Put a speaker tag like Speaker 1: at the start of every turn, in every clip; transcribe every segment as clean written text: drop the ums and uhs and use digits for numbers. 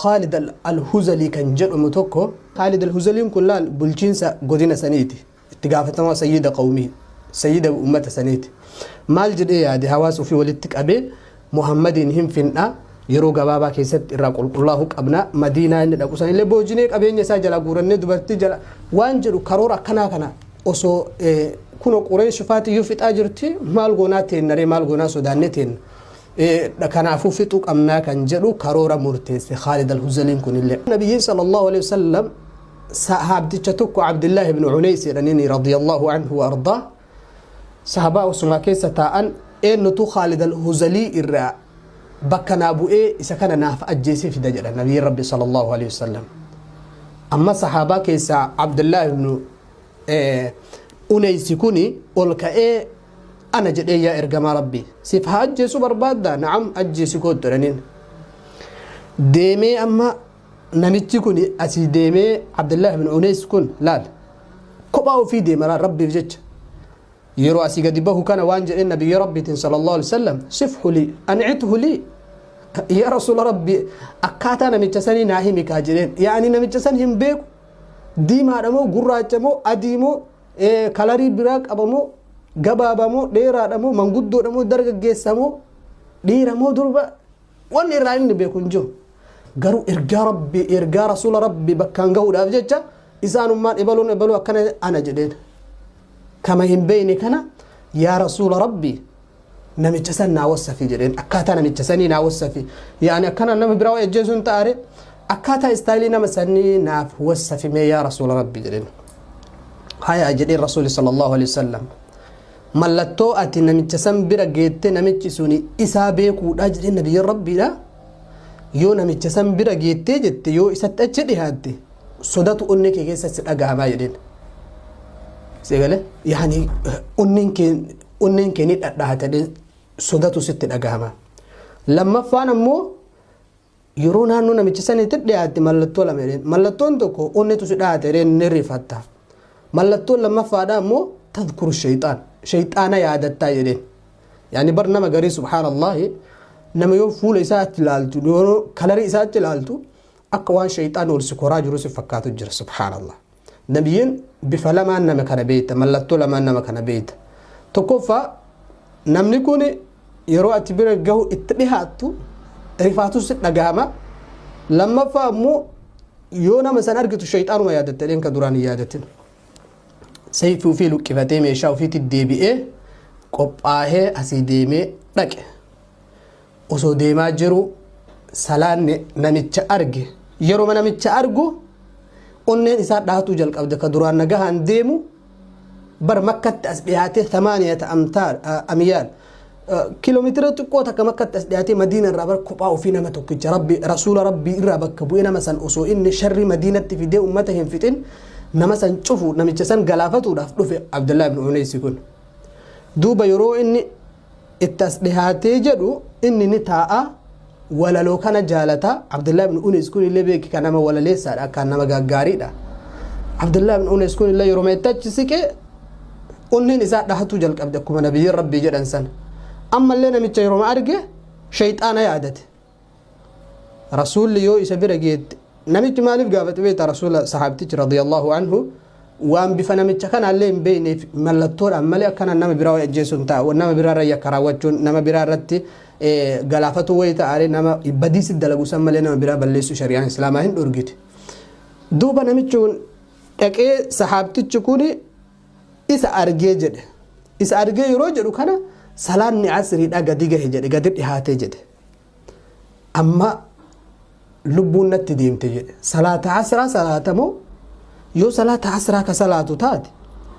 Speaker 1: Khaalid al-Huzalii kan jedhamu tokko. Khaalid al-Huzaliin kun laal bulchiinsa godina saniiti. Itti gaafatamaa sayyida qawmii, sayyida ummata saniiti. Maal jedhee yaade? Hawaasa ofii walitti qabee, Muhammadiin hin finnaa, yeroo gabaabaa keessatti irraa qulqullaa'uu qabna, Madiinaa inni dhaqu sanillee boojinee qabeenya isaa jalaa guurannee dubartii jala waan jedhu karoora akkanaa kana osoo kuno Qureesh faatiyyuu fixaa jirti, maal goonaa teennaree, maal goonaa sodaannee teenna? Kanaafuu fixuu qabnaa kan jedhu karoora murteesse Khaalid al-Huzaliin kunillee. Nabiyyiin sallallahu alaihi wasallam sahaabticha tokko Abdullah ibn Unays jedhaniini radiyallahu anhu wa ardaa, sahabaa osuma keessa taa'an, eenyutu Khaalid al-Huzalii irraa bakka naa bu'ee isa kana naaf ajjeesee fida jedha nabiyyiin Rabbi sallallahu alaihi wasallam. Amma sahabaa keessaa Abdullah ibn Unays kuni ol ka'ee, ana jedhee, yaa ergamaa Rabbii, siif haa ajjeesu barbaaddaa? Na'am, ajjeesi koottu jedhaniin. Deemee amma namichi kun asii deemee, Abdullah ibn Unays kun laal kophaa ofii deema laal Rabbiif jecha. Yeroo asii gadi bahu kana waan jedheen nabiyyi Rabbiitiin sallallahu alaihi wasallam, sifhu lii an'ithu lii yaa rasuula Rabbi, akkaataa namicha sanii naa himi kaa jedheen. Yaani namicha san hin beeku, diimaadha moo gurraacha moo adii moo kalarii biraa qaba moo gabaabaa moo dheeraadha moo manguddoodha moo dargaggeessa moo dhiira moo durba, wanni irraa inni beeku hin jiru. Garuu ergaa Rabbi, ergaa rasuula Rabbi bakkaan gahuudhaaf jecha isaanummaan ebaluun ebaluu akkana ana jedheen. Kama hin beeyne kana, yaa rasuula Rabbi, namicha san naa wassafi jedheen, akkaataa namicha sanii naa wassafi. Yaani akkana nama biraa ajjeesuun hin ta'are, akkaataa istaayilii nama sanii naaf wassafi mee yaa rasuula Rabbi jedheen. Haya jedheen rasuuli sallallahu alaihi wasallam. Mallattoo ati namicha san bira geette namichi suni isaa beekuudha jedheen nabiyyiin Rabbiidha. Yoo namicha san bira geettee jette, yoo isatti achi dhihaatte, sodatu onnee kee keessa si dhagahamaa jedheen. Seegale yaani onneen kee ni dhadhahata jedheen, sodatu sitti dhagahama. Lammaffaan ammoo yeroo naannoo namicha saniitti dhiyaatte mallattoo lama jedheen. Mallattoon tokko onnetu si dhahate jedheen, ni rifatta. Mallattoon lammaffaadha ammoo tadhkuru shayxaan, shayxaana yaadattaa jedheen. Yaani bar nama garii, subhaanallahi, nama yoo fuula isaa achi ilaaltu, yoo kalarii isaa achi ilaaltu, akka waan shayxaan ol si koraa jiru si fakkaatu jira, subhaanallah. Nabiyyiin bifa lamaan nama kana beekta, mallattoo lamaan nama kana beekta. Tokkoffaa, namni kun yeroo ati bira gahu itti dhihaattu rifaatu si dhagahama. Lammaffaa ammoo yoo nama san argitu shayxaanuma yaadatta jedheen, ka duraan hin yaadatin. Sayfii ofii luqqifatee meeshaa ofiitti deebi'ee qophaahee asii deemee dhaqe. Osoo deemaa jiru salaanni namicha arge. Yeroo namicha argu onneen isaa dhaatuu jalqabde, ka duraan nagahaan deemu bar Makkatti as dhiyaatee thamaaniyata amtaar amyaal, kiiloomeetira xiqqoo takka Makkatti as dhiyaatee, Madiina irraa bar kophaa ofii nama tokkicha Rabbi rasuula Rabbii irraa bakka bu'ee nama san osoo inni sharri Madiinatti fidee ummata hin fixin nama san cufu, namicha san galaafatuudhaaf dhufe Abdullah ibn Uneysi kun. Duuba yeroo inni itti as dhihaatee jedhu inni ni taa'a, walaloo kana jaalata. Abdullah ibn Uneys kun illee beeki kan nama walaleessaadha, akkaan nama gaggaariidha. Abdullah ibn Uneys kun illee yeroo itti achi siqee onneen isaa dhahatuu jalqabde akkuma nabiyyiin Rabbii jedhan sana. Ammallee namicha yeroo arge shayxaana yaadate. Rasuulli yoo isa bira geette namichi maaliif gaafate beektaa rasuula? Sahaabtichi radiyallahu anhu waan bifa namicha kanaallee hin beekneef mallattoodhaan malee akkana nama biraa ajjeesuun hin ta'a, nama biraa irra yakka raawwachuun, nama biraa irratti galaafatuu wayii ta'aare, nama badiisi dalagu san malee nama biraa balleessuu shari'aan islaamaa hin dhorgite. Duuba namichi kun dhaqee sahaabtichi kun isa argee jedhe. Isa argee yeroo jedhu kana salaanni asriidha gadi gahe jedhe, gadi dhihaatee jedhe. Amma lubbuun natti deemte jedhe. Salaata asraa salaata moo? Yoo salaata asraa ka salaatu taate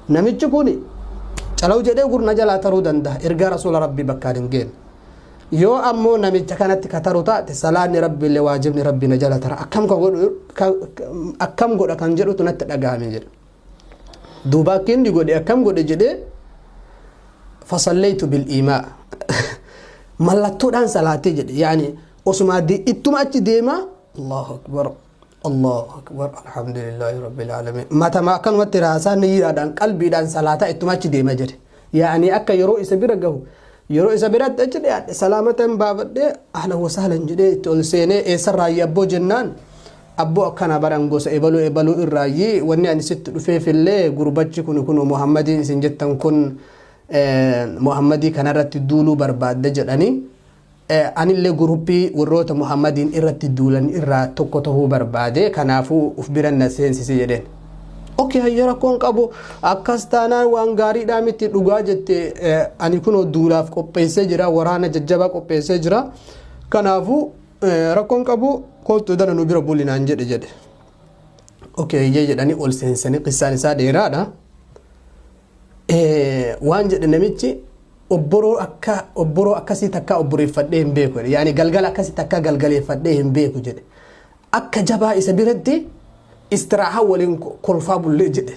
Speaker 1: namichi kun calaw jedhee gurna jalaa taruu danda'a, ergaa rasuula Rabbii bakkaan hin geenne. Yoo ammoo namicha kanatti ka taru taate salaanni Rabbi illee waajibni Rabbi na jala tara, akkam ka godhu, akkam godha kan jedhutu natti dhagahame jedhe. Duuba akka inni godhe, akkam godhe jedhee, fasallaytu bil iimaa, mallattoodhaan salaatee jedhe. Yaani osuma ittuma achi deemaa, Allahu akbar, Allahu akbar, alhamdulillahi rabbil alamin, matama akkanumatti raasaa niyyaadhaan qalbiidhaan salaataa ittuma achi deema jedhe. Yaani akka yeroo isa bira gahu Yeroo isa biratti achi dhiyaadhe, salaamata hin baafadhe, ahlan wasahlan jedhee itti ol seenee, eessarraayi abboo jennaan, abboo akkana baran gosa ebaluu ebaluu irraayi, wanni ani sitti dhufeefillee gurbachi kun kun Muhammadiin isin jettan kun Muhammadii kanarratti duuluu barbaadde jedhanii, anillee guruppii warroota Muhammadiin irratti duulan irraa tokko tahuu barbaade, kanaafuu uf biran na seensise jedheen. Okay, hayya, rakkoon qabu, akkas taanaan waan gaariidhaa miti, dhugaa jette, ani kunoo duulaaf qopheessee jira, waraana jajjabaa qopheessee jira, kanaafuu rakkoon qabu, kootu dana nu bira bulinaan jedhe. Okay, hayyee jedhanii ol seensanii, qissaan isaa dheeraadha. Waan jedhe namichi, obboroo akka obboroo akkasii takkaa obboreeffadhee hin beeku jedhe. Yaani galgala akkasii takkaa galgaleeffadhee hin beeku jedhe. Akka jabaa isa biratti istiraahaa waliin kolfaa bullee jedhe.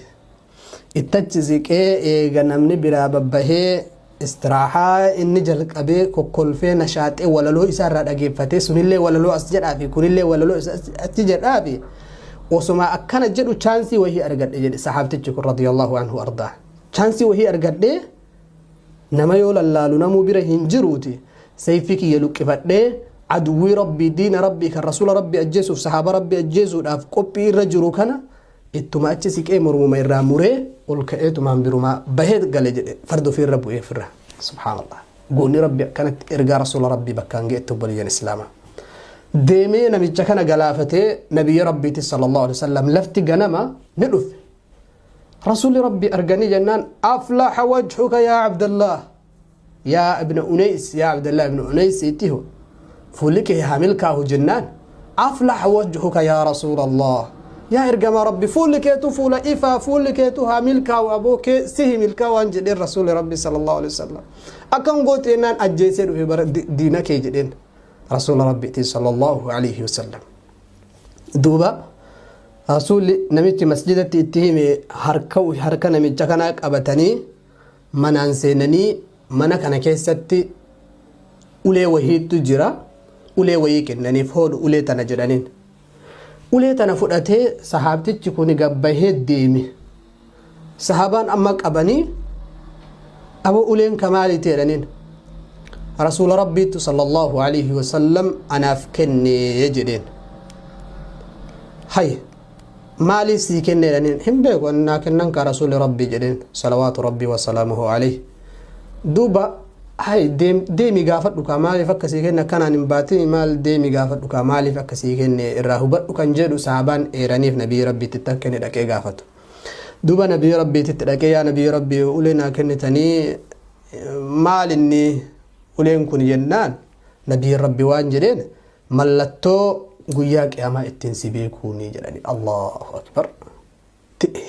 Speaker 1: Ittachi siqee eega namni biraa babbahee istiraahaa inni jalqabee kokkolfee nashaaxee walaloo isaa irraa dhageeffatee, sunillee walaloo as jedhaa fi kunillee walaloo achi jedhaa fi osuma akkana jedhu chaansii wahii argadhe jedhe sahaabtichi kun radiyallahu anhu ardaa. Chaansii wahii argadhee, nama yoo lallaalu namuu bira hin jiruuti, sayfii kiyya luqqifadhee aduwwii Rabbii, diina Rabbii kan rasuula Rabbii ajjeesuuf, sahaaba Rabbii ajjeesuudhaaf qophii irra jiru kana ittuma achi siqee mormuma irraa muree ol ka'eetumaan birumaa bahee gale jedhe, farda ofii irra bu'ee ofirra. Subhaanallah, goonni Rabbi akkanatti ergaa rasuula Rabbii bakkaan ga'etti. Obboleeyyan islaamaa, deemee namicha kana galaafatee nabiyya Rabbiiti sallallahu alaihi wasallam lafti ganama ni dhufe. Rasuulli Rabbii arganii jennaan, aflaha wajhuka yaa Abdallah yaa ibna Unays, yaa Abdallah ibna Unays itti hu fuulli kee haa milkaahu jennaan, aflaha wajhuka yaa rasuulallah, yaa ergamaa Rabbi, fuulli keetu fuula ifaa, fuulli keetu haa milkaahu, aboo kee sihi milkaa waan jedheen. Rasuulli Rabbi sallallahu alaihi wasallam akkam goote jennaan, ajjeesee dhufe bara diina kee jedheen rasuula Rabbiitiin sallallahu alaihi wasallam. Duuba rasuulli namichi masjidatti itti hime harka harka namicha kanaa qabatanii manaan seenanii, mana kana keessatti ulee wahiitu jira, ulee wahii kennaniif, hoodhu ulee tana jedhaniin. Ulee tana fudhatee sahaabtichi kun gabbahee deeme. Sahaabaan amma qabanii, abo uleen kamaaliiti jedhaniin. Rasuula Rabbiitu sallallahu alaihi wasallam anaaf kenne jedheen. Hay, maaliif sii kenne jedhaniin. Hin beeku, naa kennan ka rasuuli Rabbii jedheen salawaatu Rabbii wasalaamuhu alaihi. Duuba hay, deemi gaafadhu kaa, maaliif akka sii kenne akkanaan hin baatini, maal, deemi gaafadhu kaa, maaliif akka sii kenne irraa hubadhu kan jedhu sahabaan eeraniif nabii Rabbiitti akka inni dhaqee gaafatu. Duuba nabii Rabbiititti dhaqee, yaa nabii Rabbii, ulee naa kennitanii, maal inni uleen kun jennaan, nabii Rabbi waan jedheen, mallattoo guyyaa qiyaamaa ittiin si beekuuni jedhani. Allahu akbar.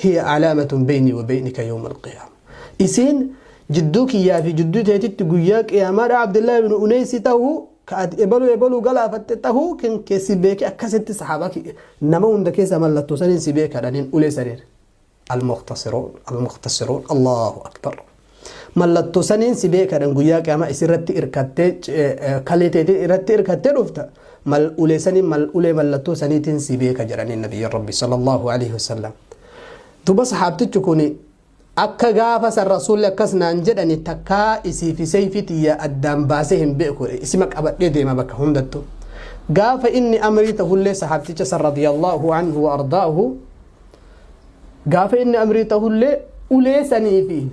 Speaker 1: Hiya alaamatun beynii wa beynika yawma alqiyaama. Isiin jidduu kiyyaa fi jidduu teetitti guyyaa qiyaamaadha Abdullahi ibn Uneysi ta'uu ka ati ebaluu ebaluu galaafatte ta'uu kan keessi beeke, akkasitti sahaabaa nama hunda keessa mallattoo saniin si beekadhaniin ulee saniin. Almuqtasiruun, almuqtasiruun, Allahu akbar. Mallattoo saniin si beekadhan, guyyaa qiyaamaa isirratti irkattee, kalee teetii irratti irkattee dhufta. Mal ulee saniin, mal ulee mallattoo saniitiin si beeka jedhaniin nabiyyi Rabbi sallallahu alaihi wasallam. Duba sahaabtichi kun akka gaafa san rasuulli akkas naan jedhani takkaa isii fi seeyfii tiyya addaan baasee hin beeku, isima qabadhee deema bakka hundattu. Gaafa inni amrii tahullee sahaabticha san radiyallahu anhu wa ardaahu, gaafa inni amrii tahullee ulee sanii fi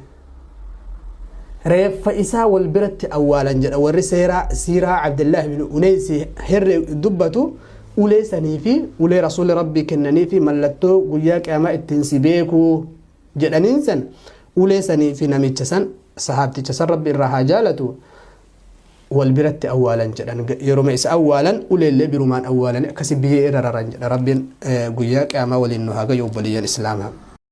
Speaker 1: reeffa isaa wal biratti awwaalan jedha warri seeraa siiraa Abdullahi bin Uneysi herre dubbatu. Ulee sanii fi ulee rasuulli Rabbii kennanii fi mallattoo guyyaa qiyaamaa ittiin si beekuu jedhaniin san, ulee sanii fi namicha san, sahaabticha san Rabbi irraa haa jaalatu, wal biratti awwaalan jedhan. Yeroo isa awwaalan uleellee birumaan awwaalanii akkasi biyyee irra raran jedha. Rabbiin guyyaa qiyaamaa waliin nu haa gayu, obboleeyyan islaamaa.